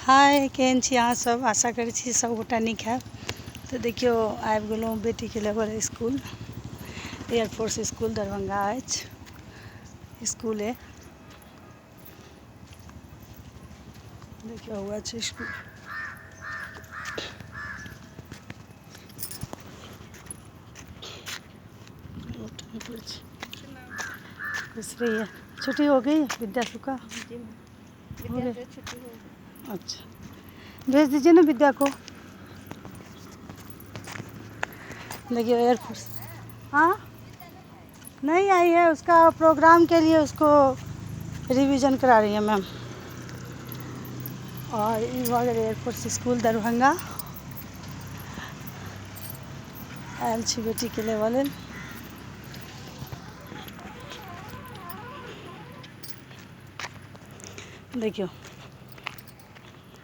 हाय, केहन छी अहाँ सब? आशा करै छी सबगोटा नीक हैब। तऽ देखियौ, आबि गेलहुँ बेटीके लेबऽ school. Air force school Darbhanga अछि स्कूले। देखियौ, हुआ छै स्कूल। खुश रहिए। छुट्टी हो गई विद्या सुका? जी मैम, हो विद्या गई? से छुट्टी हो गई। अच्छा, भेज दीजिए ना विद्या को। देखिए एयरफोर्स। हाँ, नहीं आई है, उसका प्रोग्राम के लिए उसको रिवीजन करा रही है मैम। और ई भऽ गेल एयरफोर्स स्कूल दरभंगा। आयल छी बेटीके लेबऽ लेल। देखियौ,